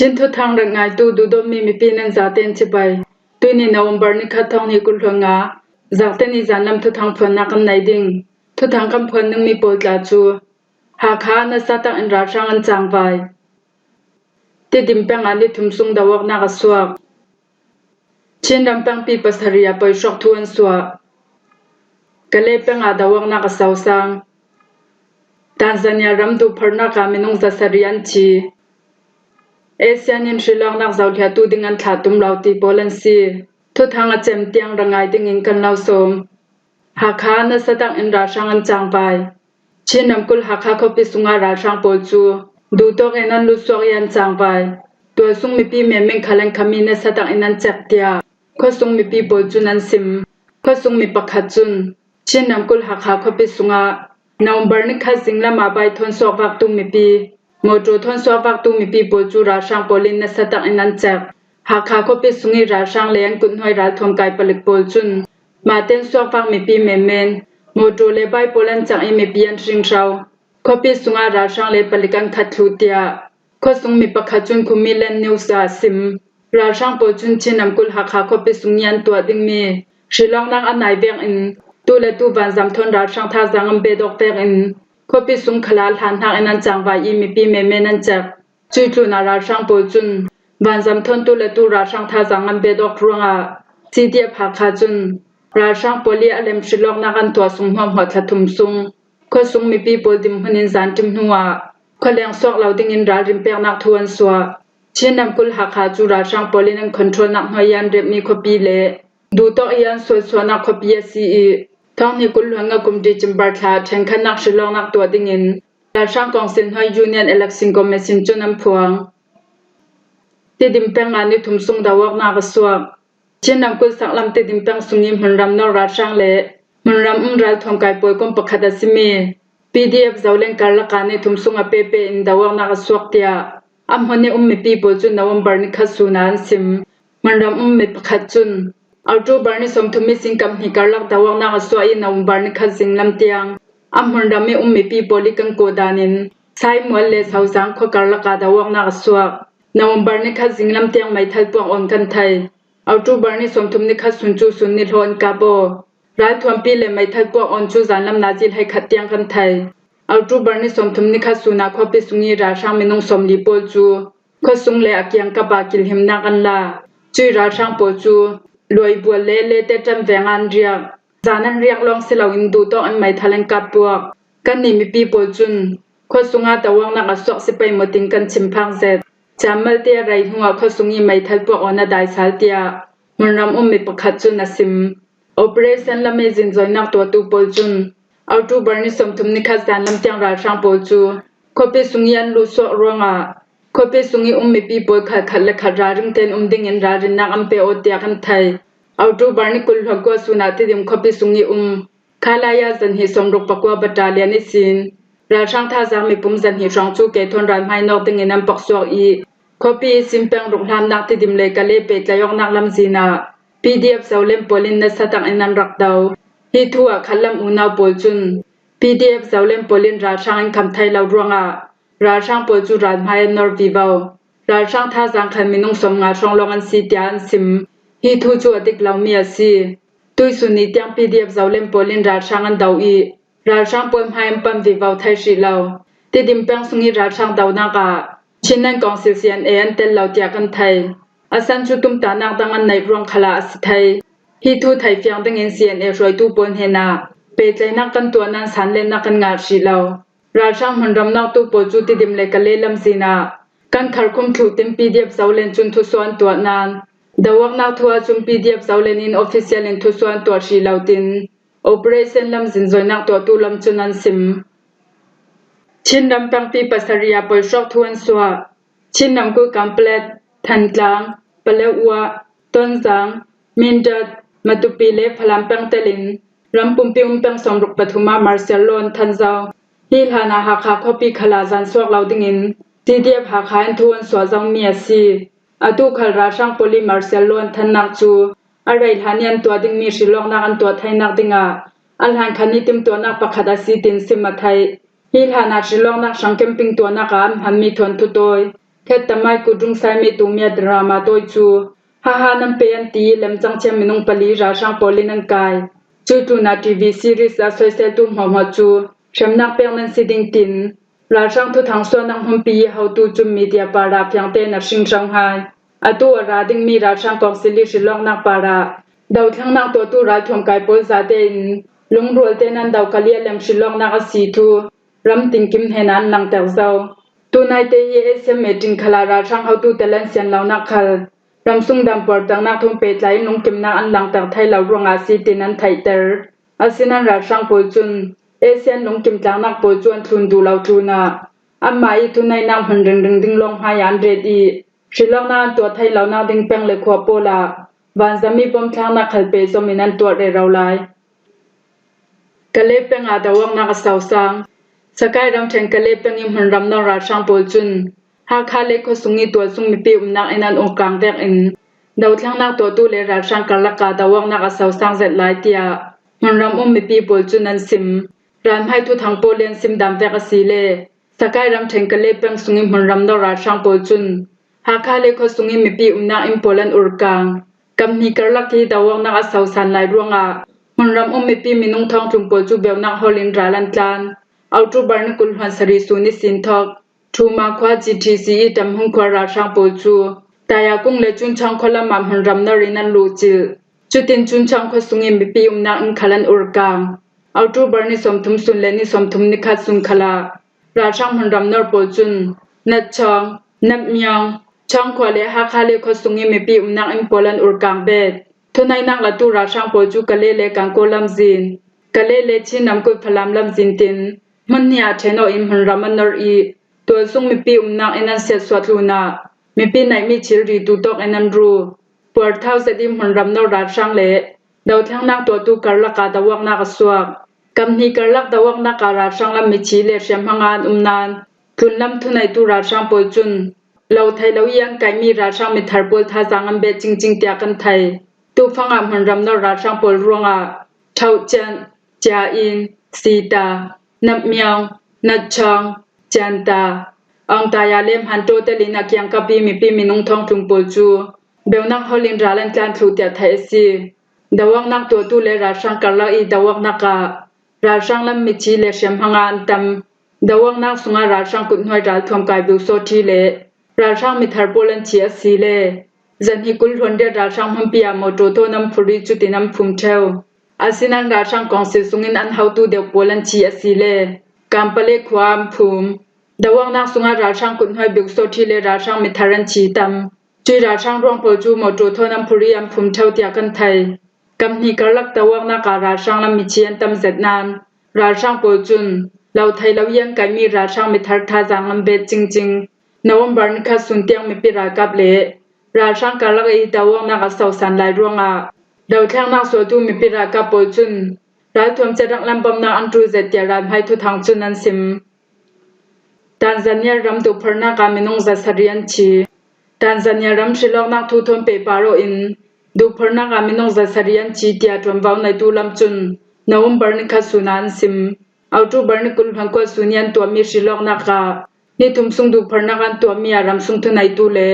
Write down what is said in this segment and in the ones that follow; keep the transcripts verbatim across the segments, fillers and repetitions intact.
Chin thuthang rak ngaitu duhdawtmi mipi nan zaten cibai. Tuini November ni khat thawng hnih kul hlonga zakte ni zanlam thuthang phuannak kan nei ding. Thuthang kan phuan dingmi pawl tla cu Hakha nasa takin ralhrang an cangvai. Tidim peng ah ni thum sung do awknak a suak. Chin ram pengpi pasarih ah poihrawk thu an suah. Kale peng ah do awknak a sosang. Tanzania ram duhpharnak ah minung zasarih an thi. ASEAN in hrilawknak zohliahtu ding an thlah tum lo ti pawl an si. Thuthang a cem tiang rak ngai dingin kan lo sawm. Hakha nasa takin ralhrang an cangvai. Chin ramkulh Hakha khuapi sungah ralhrang pawl cu duhtawk in an lut suak i an cangvai. Tualsung mipi menmen khal an khami nasa takin an cek tiah khuasung mipi pawl cun an sim. Khuasung mi pakhat cun Chin ramkulh Hakha khuapi sungah November ni khat zinglam ah bai thawn suak vaktu mipi, motor thawn suak vaktu mipi pawl cu ralhrang pawl in nasa takin an cek. Hakha khuapi sung i ralhrang le an kuthnuai ralthuam kai palik pawl cun mah ten suak vak mipi menmen, motor le bai pawl an cang i mipi an hringhro. Khuapi sungah ralhrang le palik an khat thluh tiah khuasung mi pakhat cun Khumi Land News ah a sim. Ralhrang pawl cun Chin ramkulh Hakha khuapi sung i an tuah dingmi hrilawknak a nai vekin tu le tu vanzam thawn ralhrang thazaang an behdawk vekin khuapi sung khal ah hlan hnakin an cangvai i mipi menmen an cek. Cuih tlunah ralhrang pawl cun vanzam thawn tu le tu ralhrang thazaang an behdawk ruangah CDF Hakha cun ralhrang pawl i a lem hrilawknak an tuah sung hmuahhmuah thla thum sung khuasung mipi pawl dinhmun in zan ṭim hnuah khualeng suak lo dingin ralrin peknak thu an suah. Chin ramkulh Hakha cu ralhrang pawl in an controlnak hnuai i an remhmi khuapi le duhtawk i an sualsuahnak khuapi a si i, thawng hnih kul hlonga kum December thla ah ṭhenkhatnak hrilawknak tuah dingin ralhrang kawngsil hnuai Union Election Commission cun an phuang. Tidim peng ah ni thum sung do awknak a suak. Chin ramkulh saklam Tidim peng sung i hmunram nawr ralhrang le hmunram um ralthuam kai pawl kum pakhat a simi PDF Zoland karlak ah ni thum sung a pehpeh in do awknak a suak tiah a hmun i um mipi pawl cu November ni khat sun ah an sim. Hmunram um mi pakhat cun October ni sawmthum i singkam hnih karlak do awknak a suak i November ni khat zinglam tiang a hmunram i um mipi pawl i kan kawh dan in Saimual le Sozang khua karlak ah do awknak a suak. November ni khat zinglam tiang meithal puak awn kan thei. October ni sawmthum ni khat sun cu sun ni hlaw an kap aw. Ralthuampi le meithal puak awn cu zanlam nazi hleikhat tiang kan thei. October ni sawmthum ni khat sun ah khuapi sung i ralhrang minung sawmli pawl cu khuasung le a kiangkap ah kilhimnak an la. Cuih ralhrang pawl cu luaibual le lete ṭan veng ah an riak. Zan an riak lawng si loin duhtawk in meithal an kap puak. Kannih mipi pawl cun khuasung ah do awknak a suak si pei maw tin kan chim phak zet. Caan malte a rei hnuah khuasung i meithal puak awn a dai sal tiah hmunram um mi pakhat cun a sim. Operation lam i zinzawinak tuahtu pawl cun October ni sawmthum ni khat zanlam tiang ralhrang pawl cu khuapi sung i an luh suak ruangah khuapi sung i um mipi pawl khal khat le khat ralring tein um dingin ralrinnak an pe aw tiah kan thei. October ni kul hlon kua sun ah Tidim khuapi sung i um Khalaya zahnih sawmruk pakua battalion ihsin ralhrang thazaang mipum zahnih hrawng cu kei thawn ralhmai nawk dingin an paksuak i, khuapi ihsin peng ruk hlamnak Tidim le Kale pehtlaih awknak lamzin ah PDF Zoland pawl in nasa takin an rak do. Hi thu ah khatlam unau pawl cun PDF Zoland pawl in ralhrang an kham thei lo ruangah ralhrang pawl cu ralhmai an nor vivo. Ralhrang thazaang khal minung sawmnga hrawng lawng an si tiah an sim. Hi thu cu a dik lomi a si. Tuisun ni tiang PDF Zoland pawl in ralhrang an do i, ralhrang pawl hmai an pan vivo thei hrih lo. Tidim peng sung i ralhrang donak ah Chinland Council CNA an tel lo tiah kan thei. A san cu tumtahnak dang an neih ruang khal ah a si thei. Hi thu theifiang dingin CNA hruaitu pawl hnenah pehtlaihnak kan tuah nain sanlennak kan ngah hrih lo. Ralhrang hmunram nawktu pawl cu Tidim le Kale lamzin ah kan kharkhum thluh tin PDF Zoland cun thusuah an tuah nain, do awknak thu ahcun PDF Zoland in official in thusuah an tuah hrih lo tin Operation lam zinzawinak tuahtu lam cun an sim. Chin ram pengpi pasarih ah poihrawk thu an suah. Chin ramkulh Kanpetlet, Thantlang, Paletwa, Tonzang, Mindat, Matupi le Falam peng telin ram pumpi um peng sawmruk pathum ah martial law an than zo. Hi hlan ah Hakha khuapi khal ah zan suak lo dingin CDF Hakha in thu an suah zomi a si. Atu khal ralhrang pawl i martial law an thannak cu a rei hlan i an tuah dingmi hrilawknak an tuah theinak dingah a hlan khan i timhtuahnak pakhat a si tin sim a theih. Hi hlan ah hrilawknak hrang camping tuahnak ah an hmanmi thawn thutawi Khet tamai kudrung saimi tumia drama tawi cu haha nan pe an ti lemcang ciam minung pali ralhrang pawl in an kai. Cu tlunah T V series a soiseltu hmuahhmuah cu hremnak pek nan si ding tin, ralhrang thuthang suahnak hmunpi i hotu cun media parah fiangte na hring hrohngai. Atu a ra dingmi ralhrang kawngsil i hrilawknak parah dothlennak tuahtu ralthuam kai pawl zate in lungrual te nan dokal i a lem hrilawknak a si thu ram tinkim hnen an langter zo. Tunaite hi Asian meeting khalah ralhrang hotu talan sian lonak khal ramsung dam puarternak thum pehtlai in lungkimnak an langter thei lo ruangah a si tin an theihter. Asinan ralhrang pawl cun Asian lungkim tlaknak pawl cu an thlun duh lo tlunah anmah i thuneihnak hmun ringring ding lawng hmai ah an ret i hrilawknak an tuah thei lonak ding peng le khua pawl ah vanzam i bawmthlaknak khal pehzom in an tuah rero lai. Kale peng ah doawknak a sosang. Sakai ramṭhen Kale peng i hmunram nawr ralhrang pawl cun Hakha le khuasung i tualsung mipi umnak in an urkang vekin dothlennak tuahtu le ralhrang karlak ah doawknak a sosang zet lai tiah hmunram um mipi pawl cun an sim. Ralhmai thuthang pawl le an sim dam vek a si le Sakai ramṭhen Kale peng sung i hmunram nawr ralhrang pawl cun Hakha le khuasung i mipi umnak inn pawl an urkang. Kam hnih karlak hi doawknak a sosan lai ruangah hmunram um mipi minung thawngtlung pawl cu beunak hawl in ral an tlan. October ni kul hluan sarih sun i sin thawk Thuma khua G T C i Tamhung khua ralhrang pawl cu Tayakung le Cunchang khua lamah hmunram nawr in an luhcilh. Cutin Cunchang khua sung i mipi umnak inn khal an urkang. October ni sawmthum sun le ni sawmthum ni khat sun khalah ralhrang hmunram nawr pawl cun Natchawng, Napmyawng, Chawngkhua le Hakha le khuasung i mipi umnak inn pawl an urkang bet. Thuneihnak latu ralhrang pawl cu Kale le Kangkaw lamzin, Kale le Chin ramkulh Falam lamzin tin hmun hnih ah ṭhen awk in hmunram an nor i tualsung mipi umnak in an siatsuah tlunah mipi naihmi thilri tu tawk in an ru. Puarthau zet i hmunram nor ralhrang le dothlennak tuahtu karlak ah doawknak a suak. Kam hnih karlak doawknak ah ralhrang lam mithi le hriamhma nga an um nain tlunlam thuneitu ralhrang pawl cun lo thei lo i an kaihmi ralhrang mithar pawl thazaang an bet cingcing tiah kan thei. Tufang ah hmunram nor ralhrang pawl ruangah Thauh Cian, Cia In, Sita, Napmyawng, Natchawng, Cianta, Aung Taya le Hmantaw tel in a kiangkap i mipi minung thawngtlung pawl cu beunak hawl in ral an tlan thluh tiah theih a si. Doawknak tuahtu le ralhrang karlak i doawknak ah ralhrang lam mithi le hriamhma nga an tam. Doawknak sungah ralhrang kuthnuai ralthuam kai Biu Saw Ṭhi le ralhrang mithar pawl an thi a si le zan hi kul hluan riat ralhrang hmunpi ah mawṭaw thawn an phur i cutin an phum ṭheu. Asinan ralhrang kawngsil sungin an hotu deuh pawl an thi a si le Kampale khua an phum. Doawknak sungah ralhrang kuthnuai Biu Saw Ṭhi le ralhrang mithar an thi tam. Cui ralhrang ruang pawl cu mawṭaw thawn an phur i an phum ṭheu tiah kan thei. Kam hnih karlak doawknak ah ralhrang lam mithi an tam zet nain ralhrang pawl cun lo thei lo i an kaihmi ralhrang mithar thazaang an bet cingcing. November ni khat sun tiang mipi ralkap le ralhrang karlak i doawknak a sosan lai ruangah dothlennak sualtu mipi ralkap pawl cun ralthuam carak lam bawmhnak an ṭul zet tiah ralhmai thuthang cun an sim. Tanzania ram duhpharnak ah minung zasarih an thi. Tanzania ram hrilawknak thu thawn pehpar awh in duhpharnak ah minung zasarih an thi tiah ṭuanvo neitu lam cun November ni khat sun ah an sim. October ni kul hluan kua sun i an tuahmi hrilawknak ah ni thum sung duhpharnak an tuahmi ah ramsung thuneitu le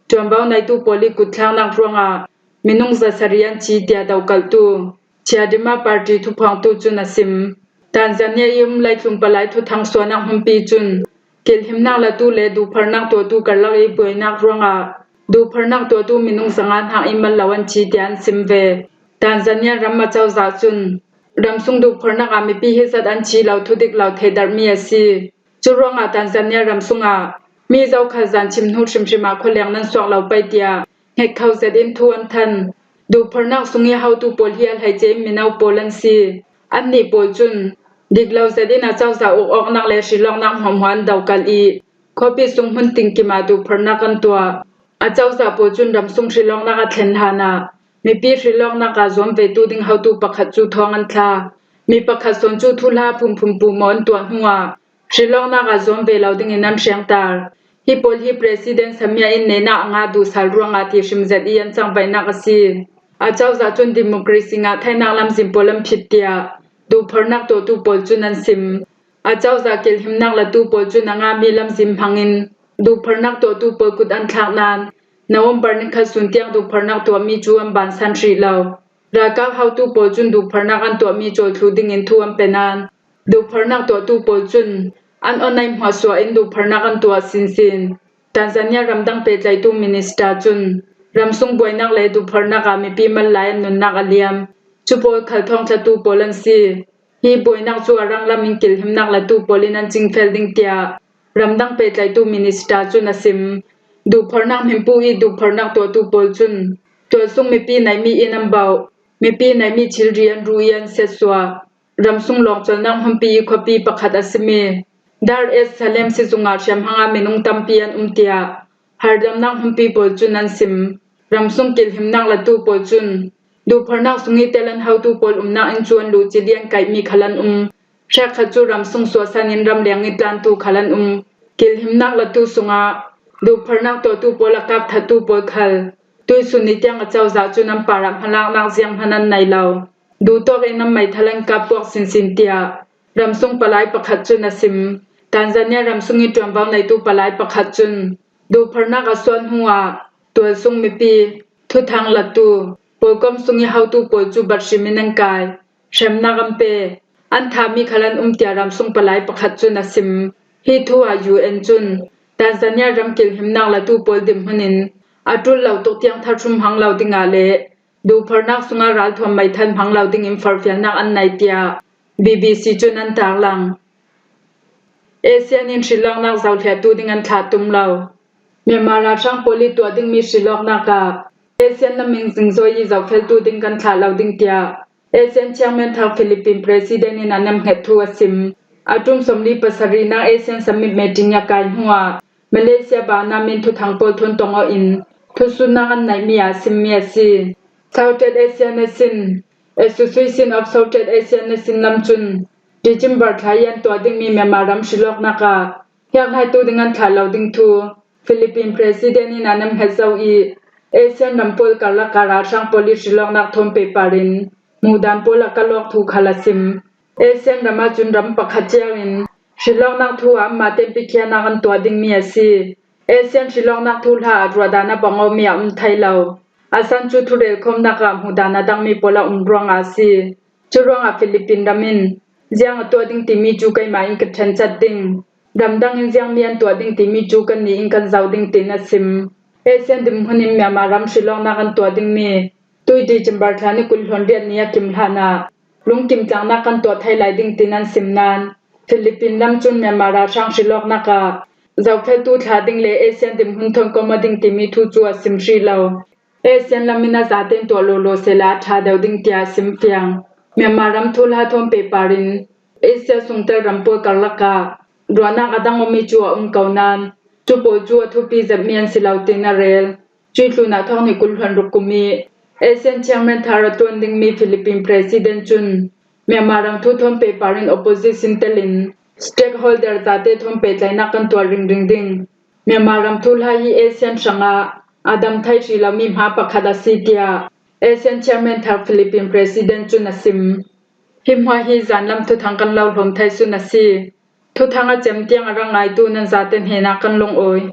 ṭuanvo neitu pawl i kutthlaknak ruangah minung zasarih an thi tiah dokalhtu Chadema Party thuphuangtu cun a sim. Tanzania i um leitlun palai thuthang suahnak hmunpi cun kilhimnak latu le duhpharnak tuahtu karlak i buainak ruangah duhpharnak tuahtu minung zanga hnak i mal lo an thi tiah an sim ve. Tanzania ram acozah cun ramsung duhpharnak ah mipi hi zat an thi lo thudik lo theidarhmi a si. Cu ruangah Tanzania ram sungah mi zokhal zan chim hnu hrimhrim ah khualeng nan suak lo pei tiah hngek kho zet in thu an than. Duhpharnak sung i hotu pawl hi a hleice in mino pawl an si. Annih pawl cun dik lo zet in acozah uk awknak le hrilawknak hmuahhmuah an dokalh i khuapi sung hmun tinkim ah duhpharnak an tuah. Acozah pawl cun ramsung hrilawknak a thlen hlan ah mipi hrilawknak ah zuam vetu ding hotu pakhat cu thawng an thla. Mi pakhat sawn cu thuhla phunphun puhmawh an tuah hnuah hrilawknak ah zuam ve lo dingin an hriangtar. Hi pawl hi President Samia in nehnak a ngah duhsal ruangah ti hrim zet i an cangvaihnak a si. Acozah cun democracy ngah theinak lamzin pawl an phit tiah duhpharnak tuahtu pawl cun an sim. Acozah kilhimnak latu pawl cun a ngahmi lamzin hmangin duhpharnak tuahtu pawl kut an thlak nan, November ni khat sun tiang duhpharnak tuahmi cu an bansan hrih lo. Ralkap hotu pawl cun duhpharnak an tuahmi cawl thluh dingin thu an pe nan, duhpharnak tuahtu pawl cun an online hmuahsuah in duhpharnak an tuah sinsin. Tanzania ramdang pehtlaihtu minister cun ramsung buainak le duhpharnak ah mipi mal lai an nunnak a liam. Cu pawl khal thawngthlatu pawl an si. Hi buainak cu a ranglam in kilhimnak latu pawl in an cingfel ding tiah ramdang pehtlaihtu minister cun a sim. Duhpharnak hminpu i duhpharnak tuahtu pawl cun tualsung mipi naihmi in an bauh. Mipi naihmi thilri an ruh i an siatsuah. Ramsung lawngcawlnak hmunpi i khuapi pakhat a simi Dar es Salem sizung ah hriamhma minung tampi an um tiah harhdamnak hmunpi pawl cun an sim. Ramsung kilhimnak latu pawl cun duhpharnak sung i tel an hotu pawl umnak inn cu an luhcil i an kaihmi khal an um. Hrekkhat cu ramsung suahsan in ramleng i tlantu khal an um. Kilhimnak latu sungah duhpharnak tuahtu pawl a kapthattu pawl khal tuihsun ni tiang a cozah cun an parah hmalaknak zianghman an nei lo. Duhtawk in an meithal an kap puak sinsin tiah ramsung palai pakhat cun a sim. Tanzania ramsung i ṭuanvo neitu palai pakhat cun duhpharnak a suah hnuah tualsung mipi, thuthang latu, pawlkom sung i hotu pawl cu bat hrim in an kai, hremnak an pe, an thahmi khal an um tiah ramsung palai pakhat cun a sim. Hi thu ah U N cun Tanzania ram kilhimnak latu pawl dinhmun in a ṭul lo tuk tiang thar hrum hmang lo dingah le duhpharnak sungah ralthuam meithal hmang lo dingin forhfialnak an nei tiah B B C cun an tarlang. ASEAN in hrilawknak zohliahtu ding an thlah tum lo. Myanmar ralhrang pawl i tuah dingmi hrilawknak ah ASEAN lam in zingzawi i zohfeltu ding kan thlah lo ding tiah ASEAN chairman thar Philippine president in a nemhnget thu a sim. A ṭum sawmli pasarihnak ASEAN summit meeting a kai hnuah Malaysia Banam in thuthang pawl thawn tong awh in thusunnak an neihmi ah a simmi a si. Southeast Asian Association, Association of Southeast Asian Association lam cun December thla i an tuah dingmi Myanmar ram hrilawknak ah hiakhlaitu ding an thlah lo ding thu Philippine president in a nemhnget zo i ASEAN ram pawl karlak ah ralhrang pawl i hrilawknak thawn pehpar in muhdan pawl a kalawk thu khal a sim. ASEAN ram ahcun ram pakhat cio in hrilawknak thu ah anmah tenpi khianak an tuah dingmi a si. ASEAN hrilawknak thuhla ah ruahdan a bang awmi a um thei lo. A san cu thurelkhawmnak ah hmuhdan a dangmi pawl a um ruangah a si. Cu ruangah Philippine ram in ziang a tuah ding timi cu keimah in ka ṭhencat ding. Ramdang in ziangmi an tuah ding timi cu kannih in kan zoh ding tiin a sim. ASEAN dinhmun in Myanmar ram hrilawknak an tuah dingmi tui December thla ni kul hluan riat ni a kim hlan ah lungkim tlangnak kan tuah thei lai ding tiin an sim nan, Philippine lam cun Myanmar ralhrang hrilawknak ah zohfeltu thlah ding le ASEAN dinhmun thawn kawm a ding timi thu cu a sim hrih lo. ASEAN lam in a zaten tuah lawlaw sehla a ṭha deuh ding tiah a sim fiang. Myanmar ram thuhla thawn pehpar in Asia sungtel ram pawl karlak ah ruahnak a dang awmi cu a um ko nan, cu pawl cu a thupi zetmi an si lo tiin a rel. Cuih tlunah thawng hnih kul hluan ruk kum i ASEAN chairman thar a ṭuan dingmi Philippine president cun Myanmar ram thu thawn pehpar in opposition telin stakeholder zate thawn pehtlaihnak kan tuah ringring ding. Myanmar ram thuhla hi ASEAN hrangah a dam thei hrih lomi hma pakhat a si tiah ASEAN chairman thar Philippine president cun a sim. Hi hmuah hi zanlam thuthang kan lo hlawm thei sun a si. Thuthang a cem tiang a rak ngaitu nan zate hnenah kan lungawi.